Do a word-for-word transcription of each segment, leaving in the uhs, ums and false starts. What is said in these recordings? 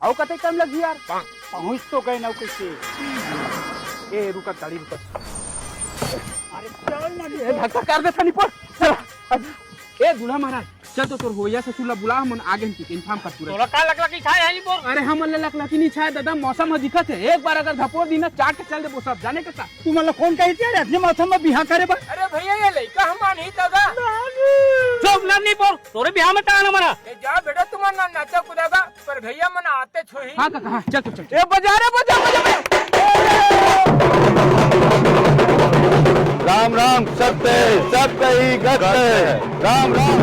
अउ कते टाइम लगही यार? पहुंच तो गए ना कैसे। ए, रुका, गाड़ी रुका। अरे चल ना, ए, धक्का कर दे, थनी पर। चल। ए, दूल्हा महाराज, चल तो तोर होइया ससुर ला बुला, हमन आगे हन, inform कर पूरा। तोला का लकलकी छाय हे जी बोल? अरे, हमन ला लकलकी नहीं छाय दादा, मौसम ह दिखत हे। एक बार अगर धपोर दिन चाट के चल देबो सब, जाने के का? तुमन ला कौन कही थी यार, अतने मौसम में बिहा करे बर? अरे भैया, ये लइका हम मानही दादा। चुप ना, नहीं बोल, तोरे बिहा में ताना मना। ए, जा बेटा, तुमन ना नाचा कुदागा। पर भैया मन आते छोही। हाँ काका, हाँ, चल, चल, चल, चल। ए, बजा रे, बजा, बजा, बजा। राम राम, सत्य है, सत्य ही गत है। राम राम।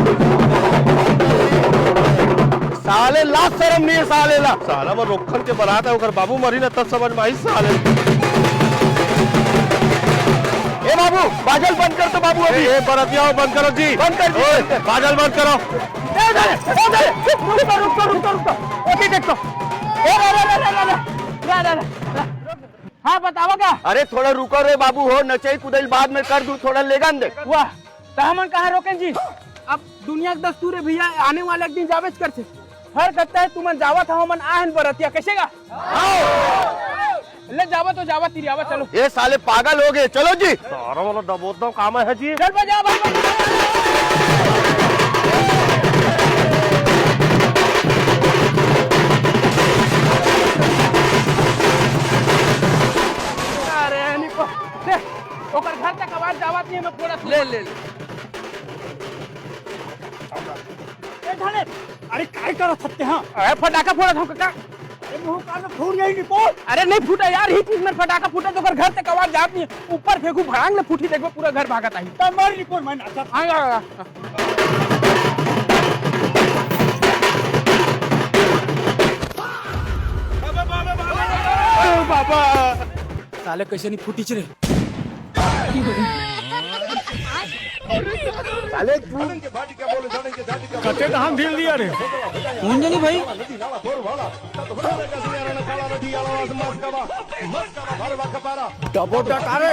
साले ला शर्म नहीं है साले ला। साला वो रोखन के बरात है, ओकर बाबू मरी ना तब समझ में आई साले। ए बाबू, बाजल बंद कर तो बाबू अभी। ए, ए, बरतिया हो, बंद करो जी। बंद कर जी, ओए, बंद कर। बाजल बंद करो। ए, उधर, ए, उधर, रुक, रुक, रुक, रुक, रुक, रुक। ओके, देखो। ए, रे, रे, रे। हाँ, बतावा का? अरे, थोड़ा रुको रे बाबू हो, नचई कुदई बाद में कर दू, थोड़ा लेगन दे। वाह, त हमन कहाँ रोकेन जी? अब दुनिया के दस्तूर है भैया, आने वाला एक दिन जावेच करथे। हर कत्ता है, तुमन जावत हव, हमन आहन बरतिया, कैसे गा? ले जावा तो जावा, तिरियावा, चलो। ये साले पागल हो गए, चलो जी। सारा वाला दबोदम काम है जी। चल बजा भाई, बजा। अरे, नहीं को-, देख, ओकर घर तक आवाज जावत नहीं है, मैं फोड़ा ले, ले, ले। ए, धने, अरे, काय करत हत्ते, हाँ? अरे, फटाका फोड़त हूँ, काका। अरे, मुंह कान में फूट गई, निपोर। अरे, नहीं फूटा यार, ही चीज में फटाका फूटा तो ओकर घर तक आवाज जात नहीं है। ऊपर फेंकू, भड़ांग ले फूटी, देखबो पूरा घर भागत आही। तब मर निपोर, मैं नाचत। हाँ, हाँ, हाँ। अरे बाबा। साले कैसे नहीं फूटी रे? साले तू कते धान ढील दिया रे? कौन जानी भाई? डबो डकारे।